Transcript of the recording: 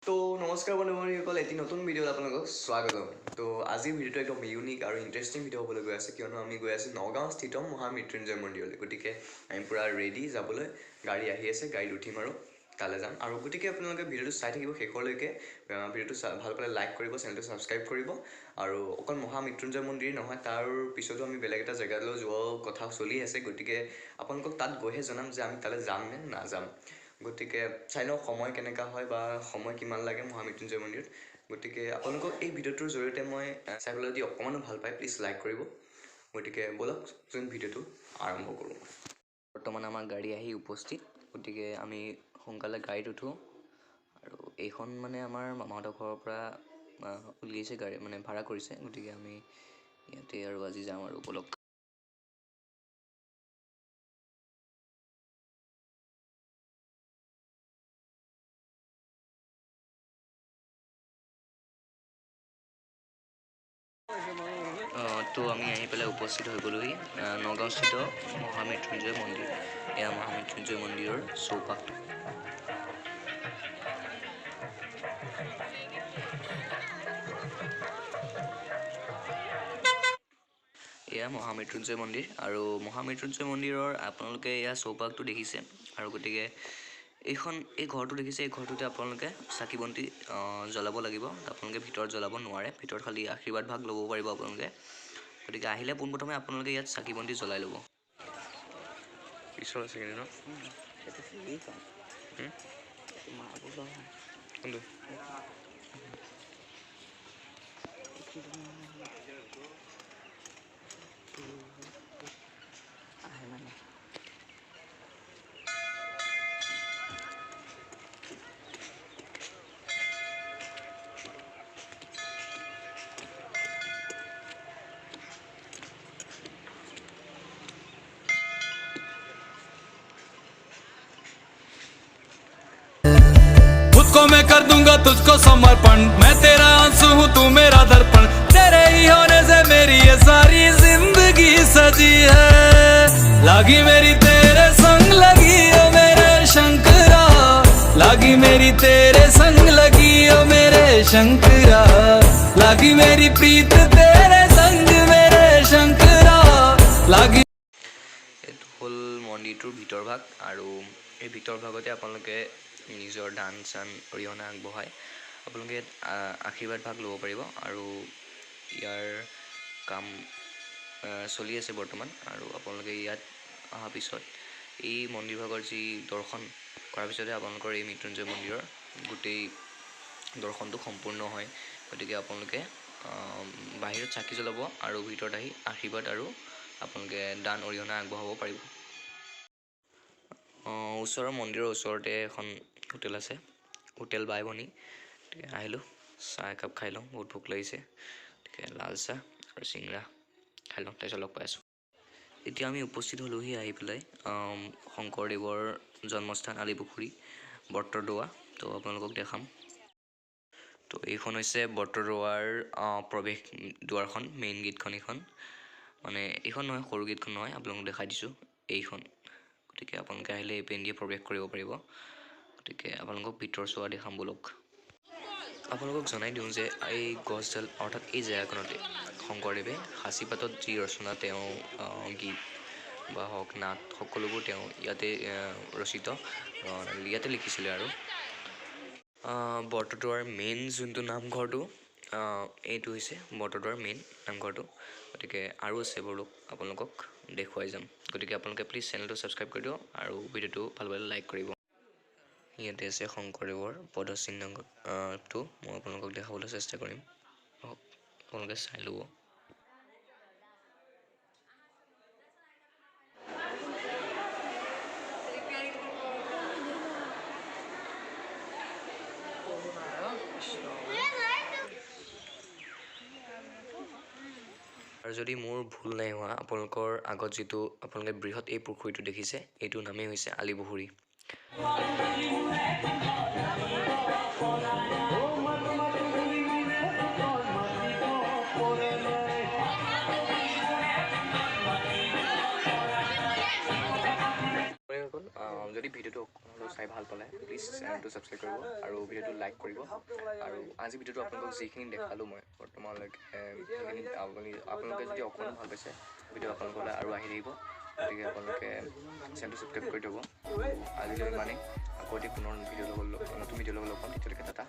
তো নমস্কাৰ বন্ধু বান্ধৱীসকল, এটি নতুন ভিডিঅ'ত আপোনালোকক স্বাগতম। তো আজিৰ ভিডিঅ'টো একদম ইউনিক আৰু ইণ্টাৰেষ্টিং ভিডিঅ' হ'বলৈ গৈ আছে, কিয়নো আমি গৈ আছোঁ নগাঁওস্থিত মহামৃত্যুঞ্জয় মন্দিৰলৈ। গতিকে আমি পূৰা ৰেডি যাবলৈ, গাড়ী আহি আছে, গাড়ীত উঠিম আৰু তালৈ যাম। আৰু গতিকে আপোনালোকে ভিডিঅ'টো চাই থাকিব শেষলৈকে। ভিডিঅ'টো ভাল পালে লাইক কৰিব, চেনেলটো ছাবস্ক্ৰাইব কৰিব। আৰু অকল মহামৃত্যুঞ্জয় মন্দিৰ নহয়, তাৰ পিছতো আমি বেলেগ এটা জেগালৈ যোৱাও কথা চলি আছে। গতিকে আপোনালোকক তাত গৈহে জনাম যে আমি তালৈ যাম নে নাযাম। গতিকে চাই লওঁ সময় কেনেকুৱা হয় বা সময় কিমান লাগে মহামৃত্যুঞ্জয় মন্দিৰত। গতিকে আপোনালোকক এই ভিডিঅ'টোৰ জৰিয়তে মই চাই পেলাই যদি অকণমানো ভাল পায় প্লিজ লাইক কৰিব। গতিকে ব'লক যোন ভিডিঅ'টো আৰম্ভ কৰোঁ। বৰ্তমান আমাৰ গাড়ী আহি উপস্থিত, গতিকে আমি সোনকালে গাড়ীত উঠোঁ। আৰু এইখন মানে আমাৰ মামাহঁতৰ ঘৰৰ পৰা উলিয়াইছে গাড়ী, মানে ভাড়া কৰিছে। গতিকে আমি ইয়াতে আৰু আজি যাম আৰু ব'লক। তো আমি আহি পেলাই উপস্থিত হৈ গ'লোহি নগাঁওস্থিত মহামৃত্যুঞ্জয় মন্দিৰ। এয়া মহামৃত্যুঞ্জয় মন্দিৰৰ চৌপাশটো। এয়া মহামৃত্যুঞ্জয় মন্দিৰ। আৰু মহামৃত্যুঞ্জয় মন্দিৰৰ আপোনালোকে এয়া চৌপাশটো দেখিছে। আৰু গতিকে এইখন এই ঘৰটো দেখিছে, এই ঘৰটোতে আপোনালোকে চাকি বন্তি জ্বলাব লাগিব। আপোনালোকে ভিতৰত জ্বলাব নোৱাৰে, ভিতৰত খালি আশীৰ্বাদ ভাগ ল'ব পাৰিব আপোনালোকে। গতিকে আহিলে পোনপ্ৰথমে আপোনালোকে ইয়াত চাকি বন্তি জ্বলাই ল'ব। পিছল আছে কিন্তু ন? কোনটো? खुद को मैं कर दूंगा तुझको समर्पण, मैं तेरा आंसू हूँ तू मेरा दर्पण, तेरे ही होने से मेरी ये सारी जिंदगी सजी है। लागी मेरी तेरे संग लगी ओ मेरे शंकरा, लागी मेरी तेरे संग लगी ओ मेरे शंकरा, लागी मेरी प्रीत तेरे संग मेरे शंकरा, लागी। এইটো হ'ল মন্দিৰটোৰ ভিতৰ ভাগ। আৰু এই ভিতৰ ভাগতে আপোনালোকে নিজৰ দান চান অৰিহণা আগবঢ়াই আপোনালোকে ইয়াত আশীৰ্বাদ ভাগ ল'ব পাৰিব। আৰু ইয়াৰ কাম চলি আছে বৰ্তমান। আৰু আপোনালোকে ইয়াত অহাৰ পিছত এই মন্দিৰ ভাগৰ যি দৰ্শন কৰাৰ পিছতহে আপোনালোকৰ এই মৃত্যুঞ্জয় মন্দিৰৰ গোটেই দৰ্শনটো সম্পূৰ্ণ হয়। গতিকে আপোনালোকে বাহিৰত চাকি জ্বলাব আৰু ভিতৰত আহি আশীৰ্বাদ আৰু আপোনালোকে দান অৰিহণা আগবঢ়াব পাৰিব। ওচৰৰ মন্দিৰৰ ওচৰতে এখন হোটেল আছে, হোটেল বাই ভনী। গতিকে আহিলোঁ, চাহ একাপ খাই লওঁ, বহুত ভোক লাগিছে। গতিকে লাল চাহ আৰু চিংৰা খাই লওঁ, তাৰপিছত লগ পাই আছোঁ। এতিয়া আমি উপস্থিত হ'লোহি আহি পেলাই শংকৰদেৱৰ জন্মস্থান আলিপুখুৰী বটদ্ৰৱা। তো আপোনালোকক দেখাম। তো এইখন হৈছে বটদ্ৰৱাৰ প্ৰৱেশ দুৱাৰখন, মেইন গেটখন এইখন। মানে এইখন নহয়, সৰু গেটখন নহয়, আপোনালোকক দেখাই দিছোঁ এইখন। গতিকে আপোনালোকে আহিলে এই পিন দিয়ে প্ৰৱেশ কৰিব পাৰিব। গতিকে আপোনালোকক ভিতৰ চোৱা দেখাম ব'লক। আপোনালোকক জনাই দিওঁ যে এই গছডাল অৰ্থাৎ এই জেগাখনতে শংকৰদেৱে সাঁচিপাতত যি ৰচনা তেওঁ গীত বা হওক নাট সকলোবোৰ তেওঁ ইয়াতে ৰচিত, ইয়াতে লিখিছিলে। আৰু বটদ্ৰৱাৰ মেইন যোনটো নামঘৰটো, এইটো হৈছে বটদ্ৰৱাৰ মেইন নামঘৰটো। গতিকে আৰু আছে ব'লক আপোনালোকক দেখুৱাই যাম। গতিকে আপোনালোকে প্লিজ চেনেলটো ছাবস্ক্ৰাইব কৰি দিব আৰু ভিডিঅ'টো ভাল পালে লাইক কৰিব। ইয়াতে আছে শংকৰদেৱৰ পদচিহ্নটো, মই আপোনালোকক দেখাবলৈ চেষ্টা কৰিম, আপোনালোকে চাই ল'ব। আৰু যদি মোৰ ভুল নাই হোৱা, আপোনালোকৰ আগত যিটো আপোনালোকে বৃহৎ এই পুখুৰীটো দেখিছে, এইটোৰ নামেই হৈছে আলিপুখুৰী। যদি ভিডিঅ'টো অকণমান চাই ভাল পালে প্লিজ চেনেলটো ছাবস্ক্ৰাইব কৰিব আৰু ভিডিঅ'টো লাইক কৰিব। আৰু আজি ভিডিঅ'টো আপোনালোকক যিখিনি দেখালোঁ মই বৰ্তমানলৈকে, সেইখিনি আপোনালোকে যদি অকণো ভাল পাইছে, ভিডিঅ' আপোনালোকলৈ আৰু আহি থাকিব। গতিকে আপোনালোকে চেনেলটো ছাবস্ক্ৰাইব কৰি থ'ব। আজিলৈ ইমানেই। আকৌ এটি পুনৰ ভিডিঅ' লগত, নতুন ভিডিঅ' লগত লগ পাম। তেতিয়ালৈকে টাটা।